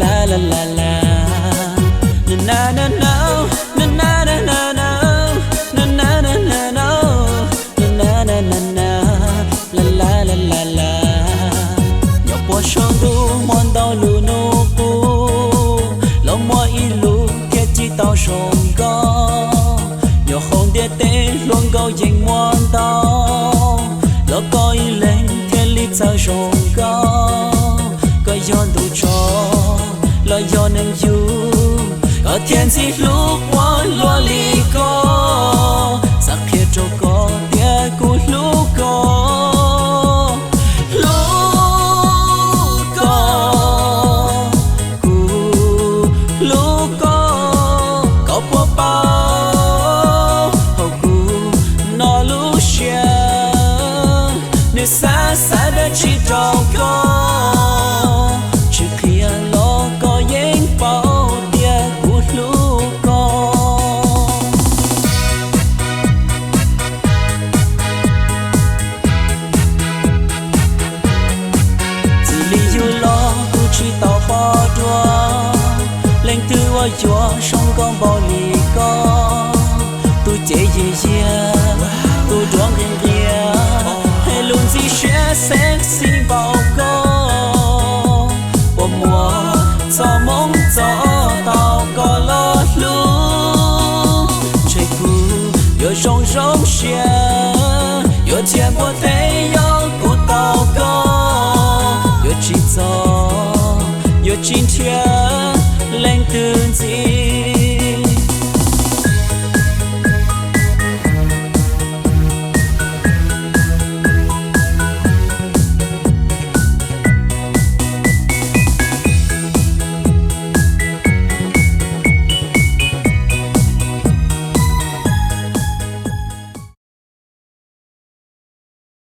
La la la la, na na na na, na na na na na, na na na na na, na na na na na, la la la la la. Nyob puag saum ntuj muaj ntau lus nug qub, los muaj ib lus thiaj tsis tau zoo nkauj. Nyob hauv ntiaj teb hluas nkauj yeej muaj ntau, los koj ib leeg thiaj li txawj zoo nkauj. Koj yog ntu tso los yog neeg yug, koj thiaj ntxim hlub quaj luaj li ko. Xav qhia rau koj tias kuv hlub koj, hlub koj, kuv hlub koj. Koj puas paub hauv kuv no lub siab, nws xav xav dab tsi rau koj, tsis qhia los koj yeej paub tias kuv hlub koj. Txij li yug los kuv tsis tau pom dua leej twg uas yuav zoo nkauj npaum li koj. Tus cev yiag yiag, tus duav nqhis nqias, hais lus ntxim siab sexy npaum koj. Puas muaj txoj hmoo txog tau koj los hlub? Ntshe kuv yuav zoo zoo siab, yuav txias npua teb yog kuv tau koj. Yuav tsis txog, yuav tsis nrhiav leej twg ntxiv,